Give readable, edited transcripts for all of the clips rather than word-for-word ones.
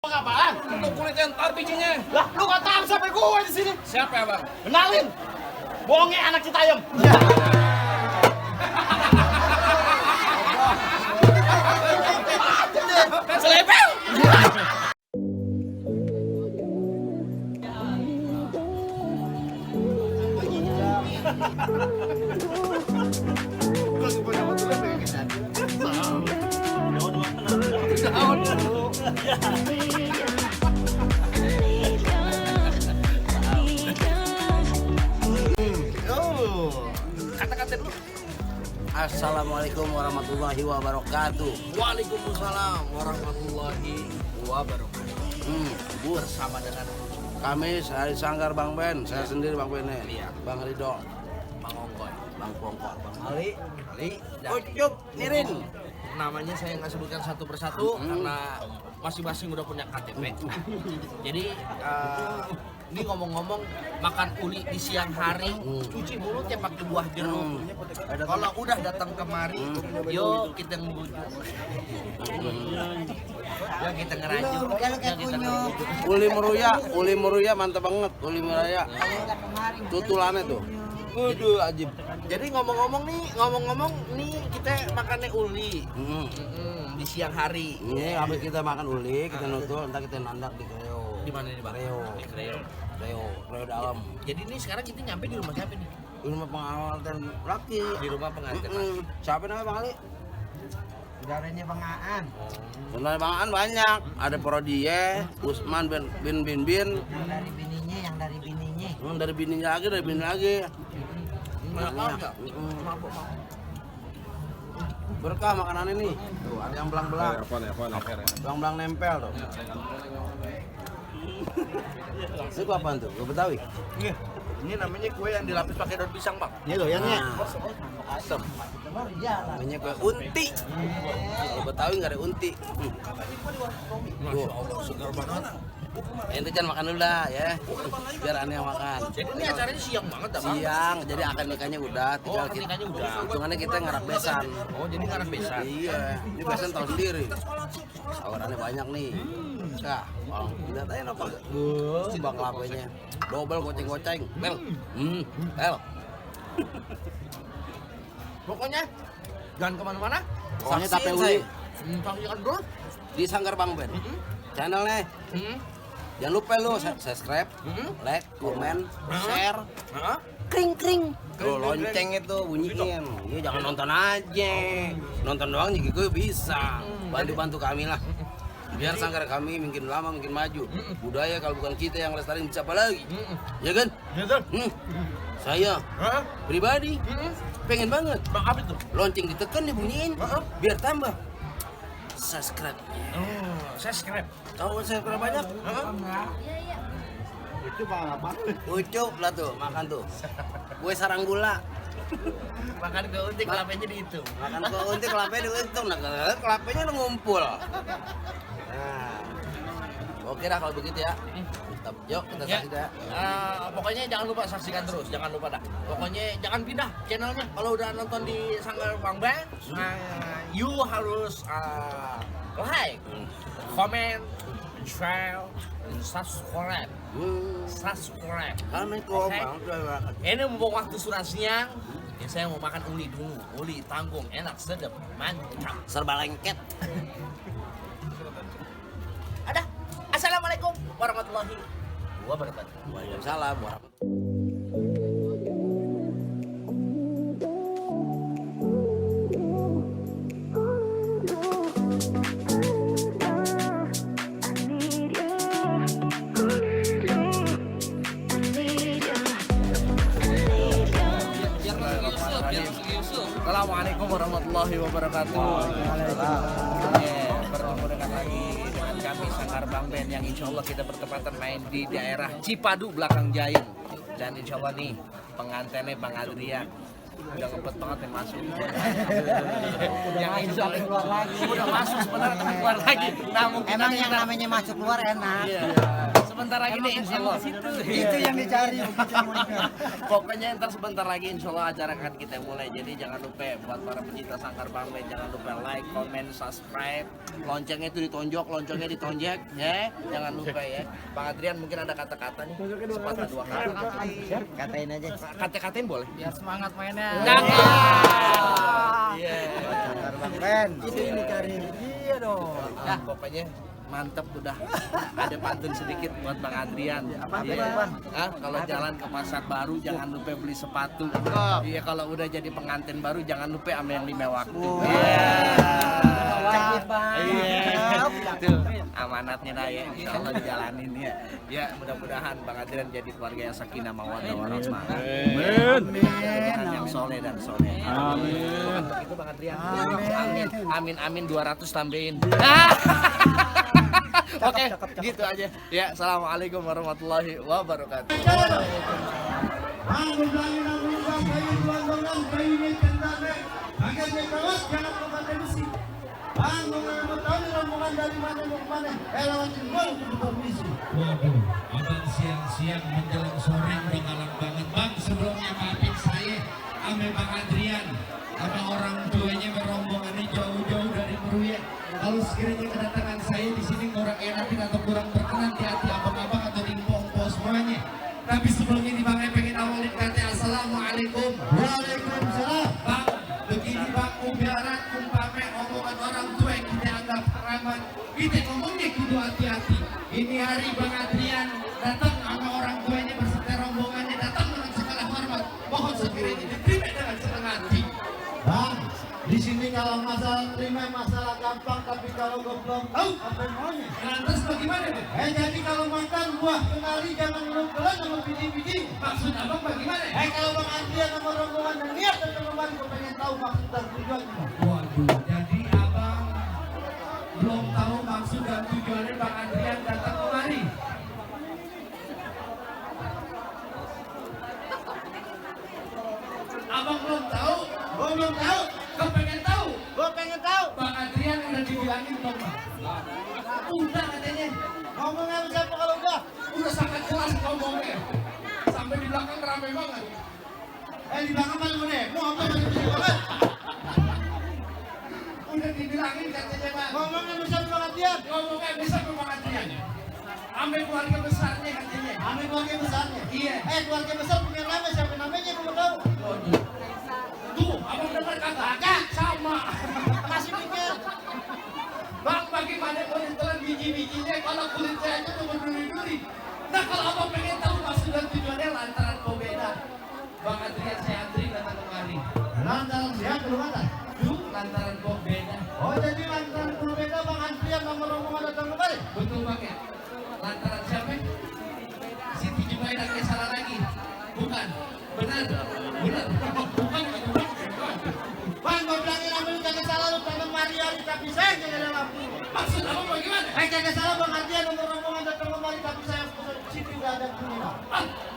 Apaan? Untuk kulit entar bijinya. Lah, lu gak tahu siapa gue di sini? Siapa ya, Bang? Kenalin. Bonge anak Citayam. Selepel. Kata-kata dulu. Assalamualaikum warahmatullahi wabarakatuh. Waalaikumsalam warahmatullahi wabarakatuh. Bur, Bersama dengan kami dari Sanggar Bang Ben, saya sendiri Bang Ben, Iya. Bang Ridho, Bang Ongkoy, Bang Pongkor, Bang Ali, dan Ucup, Nirin. namanya saya nggak sebutkan satu persatu karena masing-masing udah punya KTP. Jadi ini ngomong-ngomong makan uli di siang hari, cuci mulut ya pakai buah jeruk. Kalau udah datang kemari, yuk kita ngebujuk. Ya kita ngerajuk, ya kita ngebujuk. Uli meruya mantap banget, uli meruya. Tutulannya tuh. Waduh, ajib. Jadi ngomong-ngomong nih kita makannya uli di siang hari. Ini habis kita makan uli, kita nutul, entar kita nandak di Kreo. Di mana nih Bang? Kreo. Di Kreo. Kreo dalam. Jadi ini sekarang kita nyampe di rumah siapa nih? Di rumah pengawal dan laki. Di rumah pengantin. Siapa namanya Bang Ali? Saudaranya Bang Aan. Saudara Bang An banyak. Ada Prodie, Usman bin. Yang dari bininya. Dari bini lagi. Banyak banget ya? Berkah makanan ini. Tuh, ada yang belang-belang. Belang-belang nempel tuh. Itu apaan tuh? Gue Betawi. Ini namanya kue yang dilapis pakai daun pisang, Bang. Ini loh yang Asem. Namanya kue unti. Kalau Betawi nggak ada unti. Masya Allah, segar banget. Ente jangan makan dulu dah ya. Biar aneh yang makan. Jadi ini acaranya siang banget, Bang? Siang, jadi akad nikahnya udah. Tinggal akad nikahnya udah. Hitungannya kita ngarap besan. Oh, jadi ngarang besan. Iya, ini besan tahu sendiri. Tawarannya banyak nih. Kak, lihat aja apa? Bang lapenya. Double goceng-goceng. Bel. Bel. Pokoknya jangan kemana-mana. Pokoknya tape Saksiin Saksikan uli dulu. di Sanggar Bang Ben. Channelnya. Jangan lupa lu subscribe, like, komen, share, kring. Tuh lonceng itu bunyiin. Iya jangan nonton aja. Nonton doang juga gue bisa. Bantu kami lah. Biar Sanggar kami makin lama makin maju. Budaya kalau bukan kita yang lestariin siapa lagi? Ya kan? Saya pribadi pengen banget. Bang, apa itu? Lonceng ditekan dibunyiin biar tambah subscribe. Oh, subscribe. Tahu subscribe banyak? Itu Bang apa? Ucup lah tuh, makan tuh. Gue sarang gula. Makan ke untik kelapanya dihitung. Makan ke unti kelapanya dihitung, nah kelapanya udah ngumpul. Nah, oke dah kalau begitu ya. Mantap. Yuk kita Ya, saksikan ya. pokoknya jangan lupa saksikan terus, jangan lupa dah. Pokoknya jangan pindah channelnya. Kalau udah nonton di Sanggar Bang Ben, you harus like, comment, share, and subscribe. Subscribe. Kami Oke. Bang, udah. Ini mumpung waktu sudah siang, ya saya mau makan uli dulu. Uli tanggung, enak, sedap, mantap. Serba lengket. Ada. Assalamualaikum warahmatullahi wabarakatuh. Waalaikumsalam warahmatullahi. Assalamualaikum warahmatullahi wabarakatuh. Bertemu dengan lagi dengan kami Sanggar Bang Ben yang insya Allah kita bertepatan main di daerah Cipadu belakang Jayung. Dan insya Allah nih pengantinnya Bang Adrian udah ngempet banget yang masuk. Yang insya Allah keluar lagi. Udah masuk sebenarnya keluar lagi. Nah, mungkin Emang nanti yang kita- namanya masuk keluar enak. Iya. sebentar lagi nih insya Allah. Itu yang dicari. Pokoknya ntar sebentar lagi insya Allah acara akan kita mulai. Jadi jangan lupa buat para pecinta Sangkar Bang Ben, jangan lupa like, comment, subscribe. Loncengnya itu ditonjok, loncengnya ditonjek ya. Jangan lupa ya. Bang Adrian mungkin ada kata-kata nih. Sepatah dua kata. Katain aja. Kata-katain boleh? Biar semangat mainnya. Iya. Sangkar Bang Ben. Itu yang dicari. Iya dong. Nah, pokoknya mantep udah ada pantun sedikit buat Bang Adrian. Apa tuh, Iya. Bang? Kalau jalan ke pasar baru jangan lupa beli sepatu. Iya, kalau udah jadi pengantin baru jangan lupa sama yang 5 waktu. Wajib, Bang. Iya. Tuh, amanatnya dah ya, insyaallah dijalanin ya. Ya, mudah-mudahan Bang Adrian jadi keluarga yang sakinah mawaddah warahmah. Mudah-mudahan yang soleh dan soleh. Amin. Itu Bang Adrian. Amin. Amin 200 tambahin. Oke, gitu aja. Ya, assalamualaikum warahmatullahi wabarakatuh. Waduh, abang siang-siang menjelang sore udah galak banget. Bang, sebelumnya maafin saya sama Bang Adrian, sama orang tuanya berombongannya jauh-jauh dari Meruya. Kalau sekiranya kedatangan saya di sini kurang enakin atau kurang berkenan di hati abang-abang atau di empok-empok semuanya. Tapi sebelumnya di Bang pengen awalin kata assalamualaikum. Waalaikumsalam. Bang, begini Bang, ubiaran umpame omongan orang tua yang kita anggap keramat. Kita ngomongnya kudu hati-hati. Ini hari Bang Adrian datang sama orang tuanya beserta rombongannya datang dengan segala hormat. Mohon sekiranya diterima dengan senang hati. Bang, di sini kalau masalah terima masalah gampang, tapi kalau gue belum tahu apa yang maunya. Lantas bagaimana Bang? Jadi kalau makan buah kenali jangan lu pelan sama biji-biji. Maksud abang bagaimana? Kalau Bang Adrian sama rombongan dan niat dan teman gue pengen tahu maksud dan tujuannya. Waduh, jadi abang belum tahu maksud dan tujuannya Bang Adrian datang kemari. Abang belum tahu? Gue belum tahu. Kau pengen tahu? Gue pengen tahu. Bang Adrian udah dibilangin belum Bang? Udah katanya. Ngomongnya sama siapa kalau udah? Udah sangat jelas ngomongnya. Sampai di belakang ramai banget. Di belakang mana gue mau apa yang bisa banget? Udah dibilangin katanya Bang. Ngomongnya sama siapa Bang Adrian? Ngomongnya bisa ke Bang Adrian. Ambil keluarga besarnya katanya. Ambil keluarga besarnya. Iya. Keluarga besar punya nama, siapa namanya gue mau tahu. Tuh, abang dengar kata agak sama. Masih pikir. Bang, bagaimana penentuan biji-bijinya kalau kulitnya aja tuh berduri-duri. Nah, kalau abang pengen tahu maksud dan tujuannya lantaran kau beda. Bang Adrian saya antri datang kemari. Lantaran siapa belum ada? Tuh, lantaran kau beda. Oh jadi lantaran berbeda Bang Adrian sama rombongan datang kemari? Betul banget. Lantaran siapa? Siti Jubaida kayak salah lagi. Bukan. Benar. Benar. Bukan. Bang, gue bilangin sama lu kagak salah lu tanam hari-hari tapi saya kagak ada lampu. Maksud abang bagaimana? Kagak salah Bang Adrian sama rombongan datang kemari tapi saya sini udah ada punya.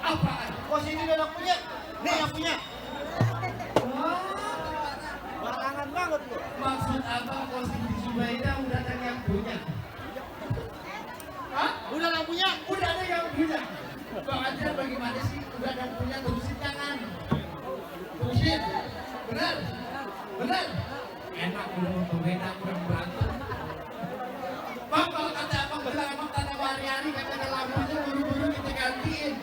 Apaan? Oh sini udah ada punya? Nih yang punya. Barangan banget lu. Maksud abang kalau Siti Jubaida udah ada yang punya. Hah? Udah yang punya? Udah ada yang punya. Bang Adrian bagaimana sih? Udah ada yang punya, terusin jangan. Terusin. Benar. Benar. Enak udah berbeda, kurang berantem. Bang, kalau kata abang bilang emang tanah hari-hari katanya lampunya buru-buru kita gantiin.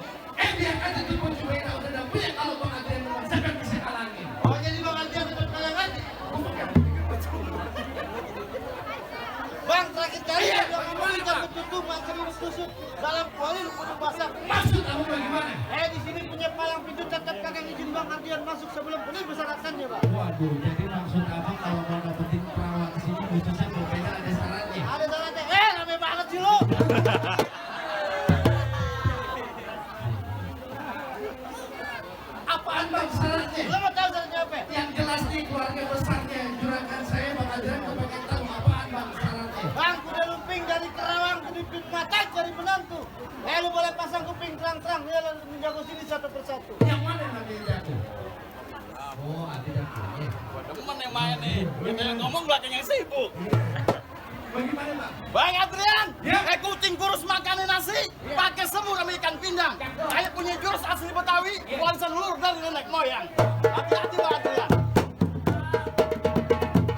Biarkan itu pun Jubaida udah ada punya. Kalau Bang Adrian memang siapa yang bisa kalangin? Oh jadi Bang Adrian tetap kagak ganti? Bang, terakhir kali Iya, yang bagaimana, ngomong Bang? tutup materi tusuk dalam kuali lu kudu basah. Maksud abang bagaimana? Di sini punya palang pintu tetap kagak izin Bang Adrian masuk sebelum penuh bersyaratnya Bang. Waduh, jadi maksud abang kalau mau dapetin perawat di sini khususnya berbeda ada syaratnya. Ada syaratnya. Rame banget sih lu. Apaan bang syaratnya? Lu mau tahu syaratnya apa? Yang jelas nih keluarga besarnya juragan saya Bang Adrian kepengen tahu apaan bang syaratnya? Bang, kuda lumping dari Kerawang, kedipin mata dari menantu. Lu boleh pasang kuping terang-terang, dia lalu menjaga sini satu persatu. Yang mana namanya jatuh? Oh, ada jatuhnya. Temen yang main nih. Kita yang ngomong belakang yang sibuk. Bagaimana bang? Bang Adrian, Ya. kucing kurus makanin nasi, pakai nenek moyang. Hati-hati Bang Adrian.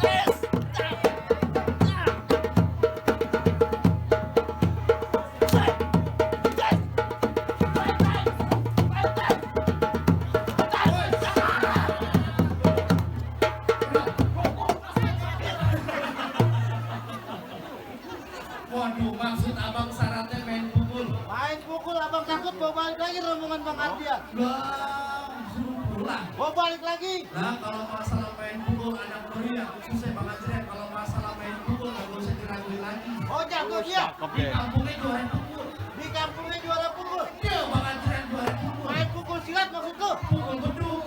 Yes. Waduh, maksud abang syaratnya main pukul. Main pukul abang takut bawa balik lagi rombongan Bang Adrian. Bang, suruh pulang. Bawa balik lagi. Nah, kalau masalah main pukul anak Korea, khususnya Bang Adrian, kalau masalah main pukul nggak usah diraguin lagi. Oh jago dia. Di kampungnya juara pukul. Di kampungnya juara pukul. Iya, Bang Adrian juara pukul. Main pukul silat maksudku. Pukul beduk.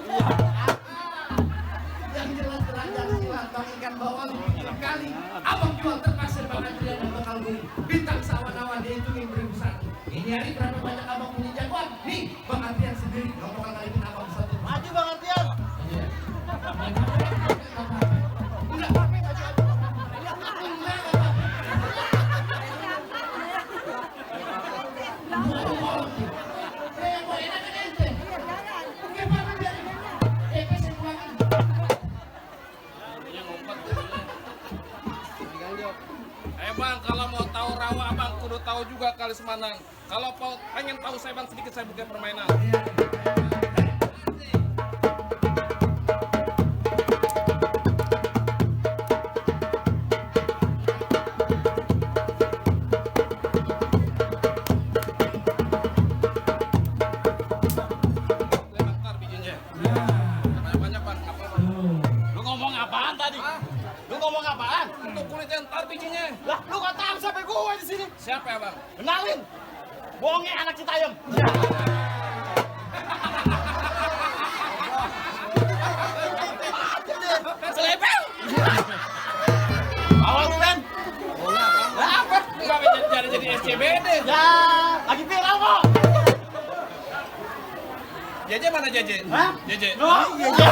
Yang jelas-jelas jangan silat, Bang ikan bawal kali. Abang jual terpaksa Bang Adrian yang bakal beli. Bintang sawan-awan dihitungin 1001. Ini hari berapa banyak abang punya jagoan? Nih, Bang Adrian sendiri nggak bakal ngalihin abang satu. Maju Bang Adrian. Bang, kalau mau tahu rawa abang kudu tahu juga kali Semanang. Kalau pengen tahu saya bang sedikit saya buka permainan. Lebar bijinya. Banyak bang. Lu ngomong apaan tadi? Lu ngomong apaan? Untuk kulitnya ntar bijinya. Lah, lu gak tahu siapa gue di sini. Siapa ya bang? Kenalin. Bonge anak Citayam. Selepel. Awal lu Ben. Apa? Enggak jadi SCBD. Ya, lagi viral kok. Jeje mana Jeje? Hah? Jeje. Oh, iya.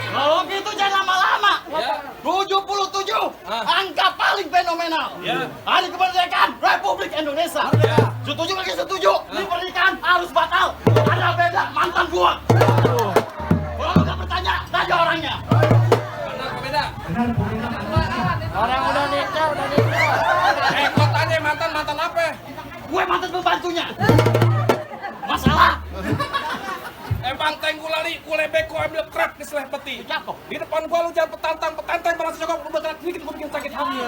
Kalau gitu jangan lama-lama. Ya. 77, angka paling fenomenal. Ya. Hari kemerdekaan Republik Indonesia. Ya. Setuju lagi setuju. Ini pernikahan harus batal. Ada beda mantan gua. Kalau lu nggak bertanya, tanya orangnya. Benar apa beda? Orang udah nikah. Kok tanya mantan apa? Gue mantan pembantunya. Masalah. Bang Tengku lari, kule beko ambil krep di seleh peti. Cakep. Di depan gua lu jangan petantang merasa cakep, lu bergerak sedikit gua bikin sakit hati.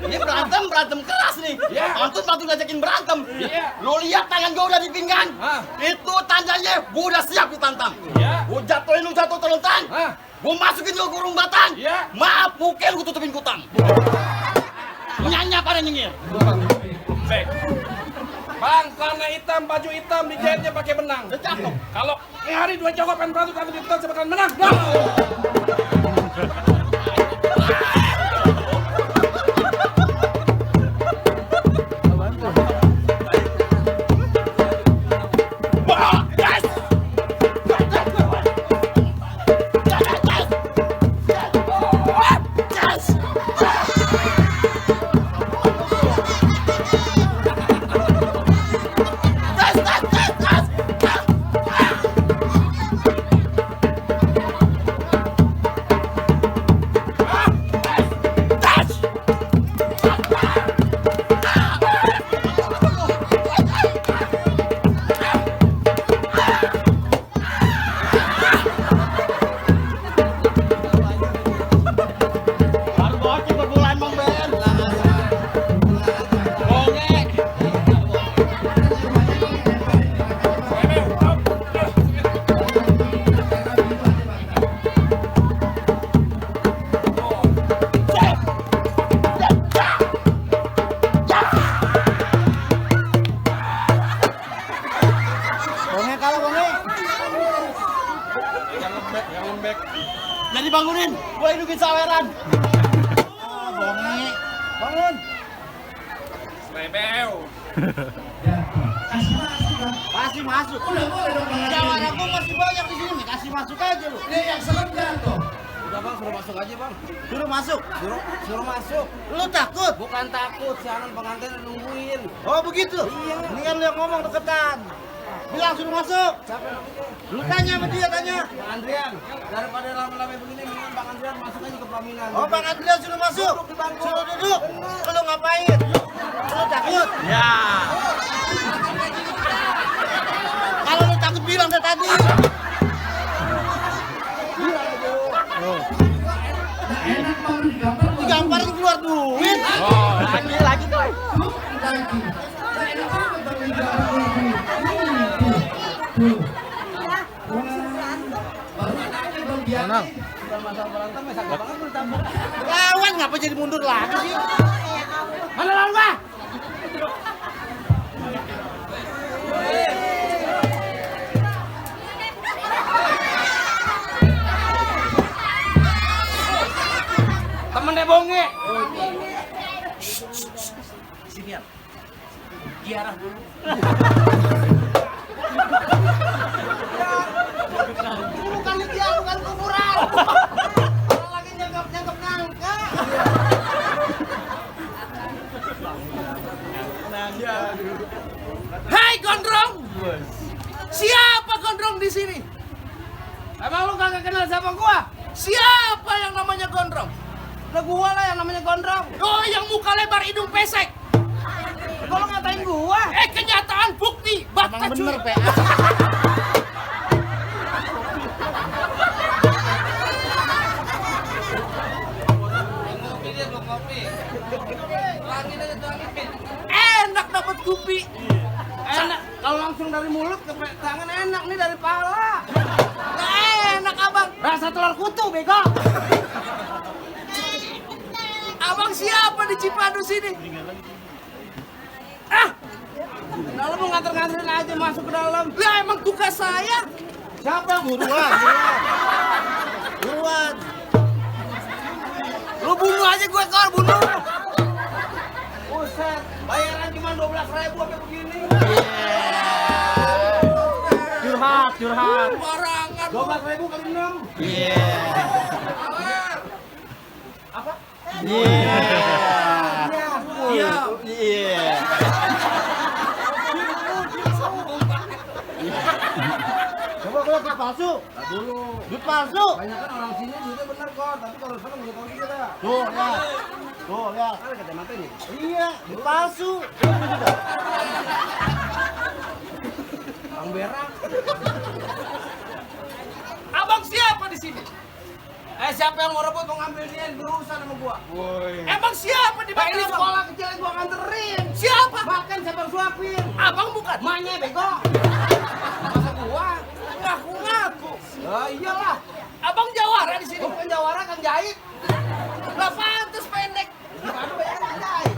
Ini berantem keras nih. Iya. Pantun ngajakin berantem. Iya. Lu lihat tangan gua udah di pinggang. Hah? Itu tandanya gua udah siap ditantang. Iya. Gua jatuhin lu jatuh terlentang. Hah? Gua masukin lu kurung batang. Iya. Maaf, mungkin gua tutupin kutang. Nyanyi pada nyengir. Baik. Bang, celana hitam, baju hitam, dijahitnya pakai benang. Cakep. Kalau hari dua cowok pengen berantem kali kita saya bakalan menang. Jadi bangunin, gua hidupin saweran. Bonge. Bangun. Rebel. Masih masuk. Udah boleh dong Bang Adrian. Jawara gua masih banyak di sini, kasih masuk aja lu. Ini yang serem jatuh. Udah bang, suruh masuk aja bang. Suruh masuk. Suruh masuk. Lu takut? Bukan takut, si Anan pengantin nungguin. Oh begitu? Iya. Ini kan lu yang ngomong deketan. Bilang suruh masuk. Siapa namanya? Lu tanya sama dia, tanya. Bang Andrian. Daripada rame-rame begini, mendingan Bang Andrian masuk aja ke pelaminan. Oh Bang Adrian suruh masuk. Duduk di bangku. Suruh duduk. Lu ngapain? Lu takut? Ya. Kalau lu takut bilang dari tadi. Enak mau digambar. Digamparin keluar duit. Oh, lagi tuh. Lagi. Enak banget bang digambar duit. Tuh. Baru anaknya bang Gianni. Udah masalah berantem, ya sakit banget lu tambah. Lawan ngapa jadi mundur lagi sih? Mana lawan gua? Temennya bonge. Sini ya. Giarah dulu. Bukan dia, bukan kuburan. Orang lagi nyangkap nangka. Hai gondrong. Siapa gondrong di sini? Emang lu kagak kenal siapa gua? Siapa yang namanya gondrong? Udah gua lah yang namanya gondrong. Oh, yang muka lebar hidung pesek. Kalau ngatain gua? Kenyataan bukti. Bakta cuy. Pe. Ngopi dia mau ngopi. Tuangin aja tuangin. Enak dapat kopi. Enak. Kalau langsung dari mulut ke tangan enak nih dari pala. Nggak enak abang. Rasa telur kutu bego. Abang siapa di Cipadus sini? Ah, Nah lu mau nganter-nganterin aja masuk ke dalam. lah emang tugas saya. Siapa yang buruan? Buruan. Lu bunuh aja gue kor bunuh. Buset, bayaran cuma 12.000 apa begini? Curhat. Barangan. 12.000 kali 6. Apa? Coba kalau duit palsu. Dulu. Duit palsu. Banyak kan orang sini duitnya bener kok, tapi kalau sana mesti tahu juga dah. Tuh, lihat. Tuh, lihat. Ada kacamata nih. Iya, duit palsu. Bang berak. Abang siapa di sini? Siapa yang mau rebut mau ngambil dia berurusan sama gua. Emang siapa di Pak ini bawah? sekolah kecil yang gua nganterin. Siapa? Makan siapa yang suapin? Abang bukan. Emaknya bego. Masa gua? Ngaku-ngaku. Ya iyalah. Abang jawara di sini. Gua bukan jawara kan jahit. Lah pantes pendek. Gimana bayar kan jahit?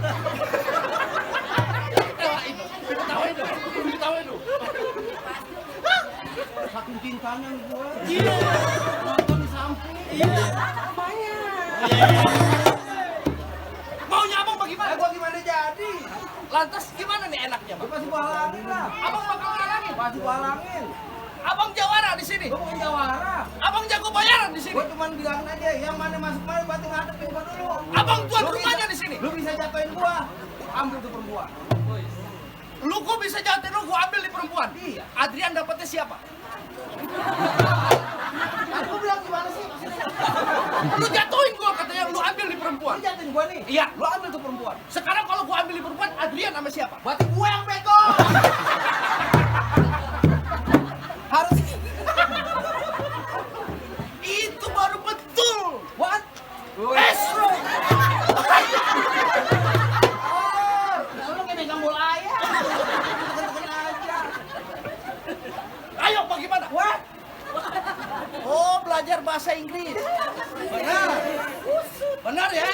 Itu. Ketawain dong. Ketawain dong. Saking cintanya nih gua. Iya. Nonton di samping. Iya. Maunya abang bagaimana? Gua gimana jadi? Lantas gimana nih enaknya, Gua Bang? pasti gua halangin lah. Abang bakal ngalangin. Pasti gua halangin. Abang jawara di sini. Gua bukan jawara. Abang jago bayaran di sini. Gua cuma bilangin aja yang mana masuk mana berarti ngadepin gua dulu. Abang tuan Lu rumahnya bisa- di sini. Lu bisa jatuhin gua. Ambil tuh per gua. Lu kok bisa jatuhin lu, gua ambil di perempuan. Iya. Adrian dapetnya siapa? Aku bilang gimana sih? Lu jatuhin gua katanya lu ambil di perempuan. Lu jatuhin gua nih. Iya. Lu ambil tuh perempuan. Sekarang kalau gua ambil di perempuan, Adrian sama siapa? Berarti gua yang bego. Harus Itu baru betul. what? Esro. Lu kayak megang bola ayam. Tekan-tekan aja. Ayo bagaimana? What? Oh, belajar bahasa Inggris. Benar. Benar ya?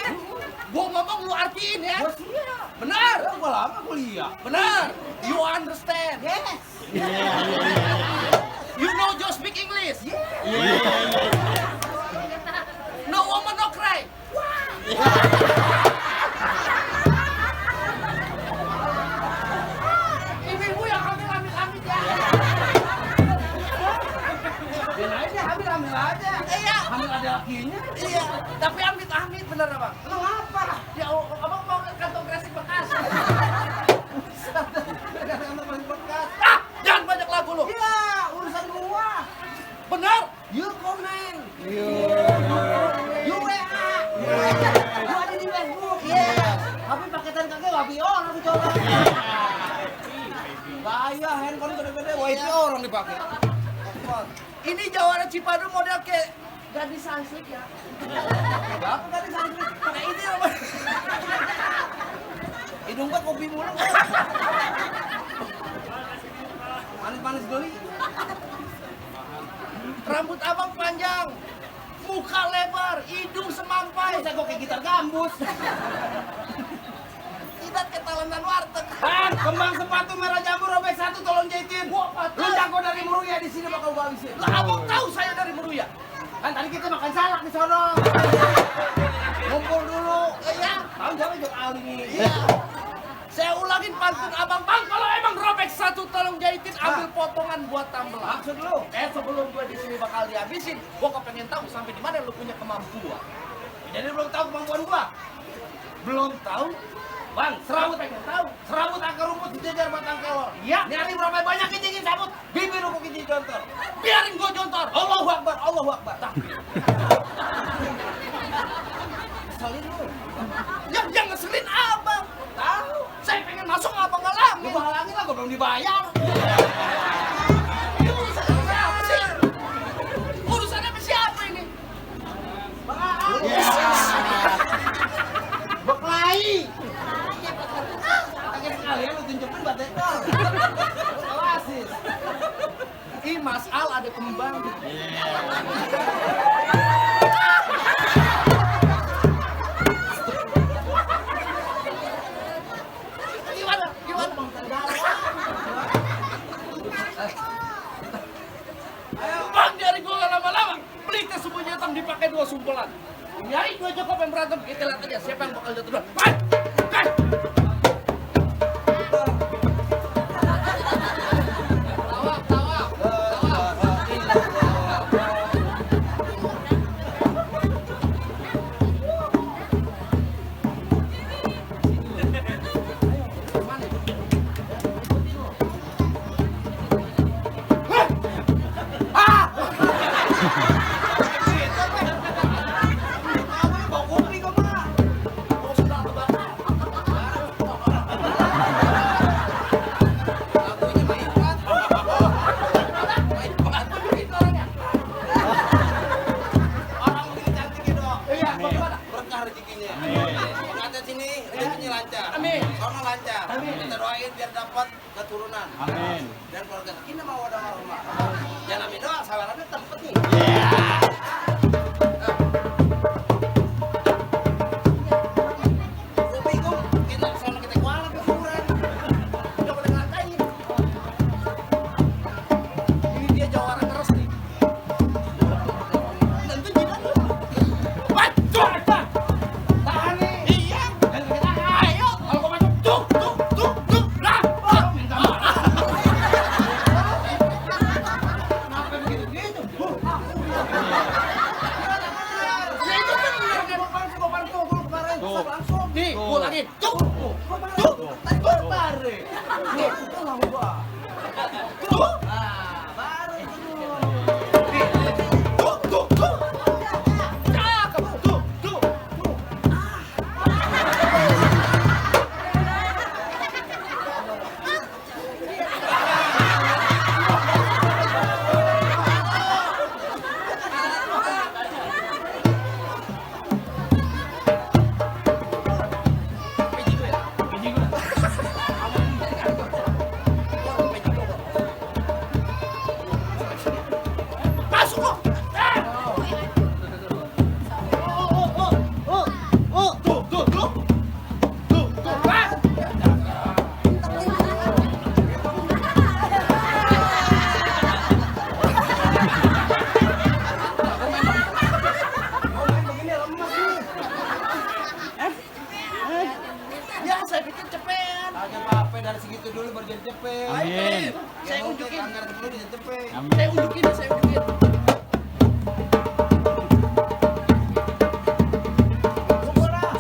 Gua ngomong lu artiin ya. Gua siap. Benar. Gua lama kuliah. Benar. You understand. Yes. You know just speak English. No woman no cry. Ibu-ibu yang hamil ya. Biarin aja, hamil aja. Iya. Hamil ada lakinya. IP orang dipakai. Ini Jawara Cipadu model kayak gadis asli ya. Apa gadis asli? Nah ini apa? Hidung gua kopi mulu. Manis-manis geli. Rambut abang panjang, muka lebar, hidung semampai. Saya kok kayak gitar gambus. Tidak ketalentan warteg. Bang, kembang sepatu merah jambu robek 1 tolong jahitin. Lu jago dari Muruya di sini bakal gua habisin. Lah abang tahu saya dari Meruya. Kan tadi kita makan salak di sono. Ngumpul dulu. Iya. Tahu siapa Jok Ali nih? Iya. Saya ulangin pantun abang, bang kalau emang robek 1 tolong jahitin, ambil potongan buat tambelan. Maksud lu? Sebelum gue di sini bakal dihabisin, gue kepengen tahu sampai di mana lu punya kemampuan. Jadi belum tahu kemampuan gua. Belum tahu? Bang, serabut Pengen tahu. serabut akar rumput dijejer batang kelor. Iya. Nyari berapa banyak kincingin sabut, bibir lu kincing jontor. Biarin gue jontor. Allahu Akbar, Allahu Akbar. Salin lu. Yang ngeselin abang. Tahu. Saya pengen masuk abang ngalangin. Lu halangin lah, gua belum dibayar. Ini urusan apa sih? Urusan apa siapa ini? Beklai. Akhirnya sekalian lu tunjukin batekol. Oasis. Ih, Mas Al ada kembang. Gimana? Gimana? Bang, dari gua gak lama-lama. Beli tes semuanya hitam dipakai 2 sumpelan. Nyari 2 Joko yang berantem. Kita lihat aja siapa yang bakal jatuh duluan. Bang! Bang! Berkah rezekinya. Pengantin sini rezekinya lancar. Amin. Sono lancar. Amin. Kita doain biar dapat keturunan. Amin. Dan keluarga sakinah mawaddah warahmah. Jangan amin doang, sawarannya tempat nih. Gua bingung, kita sono kita kualat ke kuburan. Udah pada ngatain. Ini dia jawara keras nih. Tentu tidak lu. Waduh, tahan nih. Iya. Dan kita ayo. Kalau kau masuk, tuh, lah. Minta maaf. Kenapa begitu? Ya itu bener kan. Gua bantu gua kemarin bisa langsung. Nih, gua lagi. Tuh. Tadi gua tarik. Nih, itu lah gua. Tuh. Baru itu. Tuh. Cakep. Tuh. Masuk kok. Tuh. Ya, saya pikir cepean. Tanya apa dari segitu dulu baru jadi cepet. Amin. Saya unjukin. Anggaran dulu jadi cepet. Saya unjukin.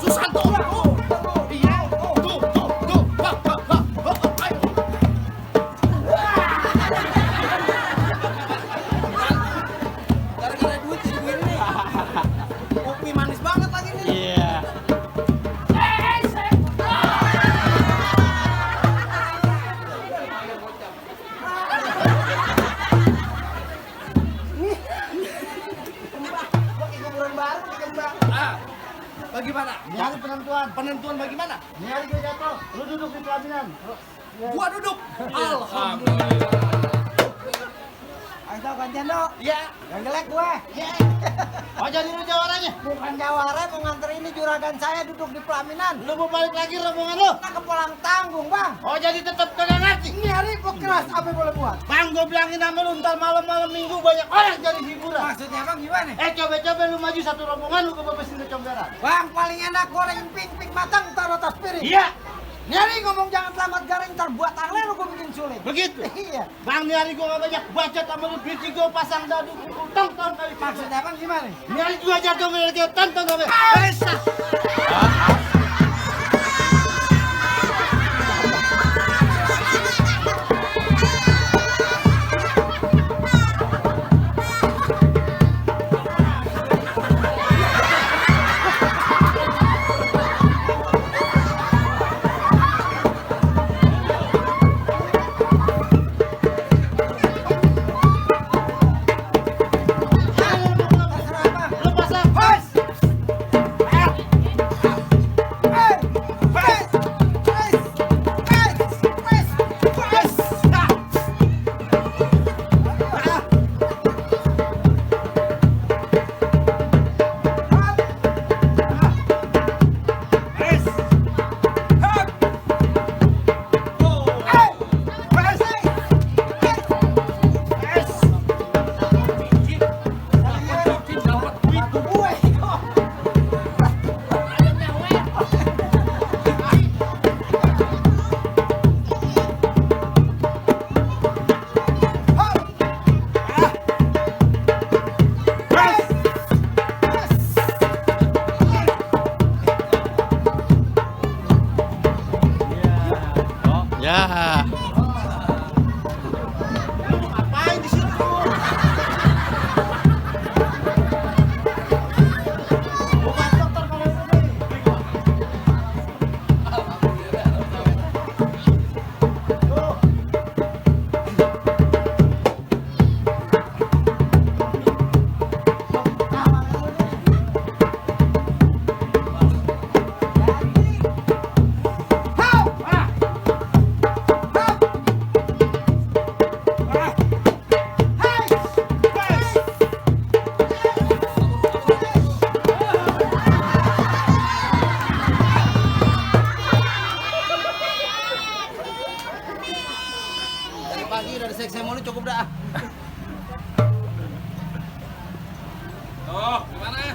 Susanto. Iya. Tuh. Wah. Ayo. Gara-gara duit jadi begini. Kopi manis banget lagi nih. Iya. Saya. Nyari penentuan. Penentuan bagaimana? Nyari gue jatuh. Lu duduk di pelaminan. Gua duduk. Alhamdulillah. Ayo gantian dok. Iya. Yang jelek gue. Oh jadi lu jawarannya? Bukan jawara, mau nganter ini juragan saya duduk di pelaminan. Lu mau balik lagi rombongan lu? Kita ke pulang tanggung bang. Oh jadi tetap kagak ngerti? Nyari kok keras, apa boleh buat? Bang, gue bilangin sama lu, ntar malam-malam minggu banyak orang jadi hiburan. Maksudnya bang gimana? Coba-coba lu maju satu rombongan, lu kebebasin ke comberan. Bang paling enak goreng pink matang taruh atas piring. Iya, Nyari ngomong jangan selamat garing ntar buat tangan lu gue bikin sulit. begitu. Iya. Bang, nih hari gue gak banyak baca sama lu, biji gue pasang dadu, tonton kali. Maksudnya bang gimana? Nih hari juga jatuh dari kita, tonton kali. Lu pasang. Ngapain di situ? Bukan dokter kalau ini. Dari pagi udah disekse mulu cukup dah. Oh, gimana?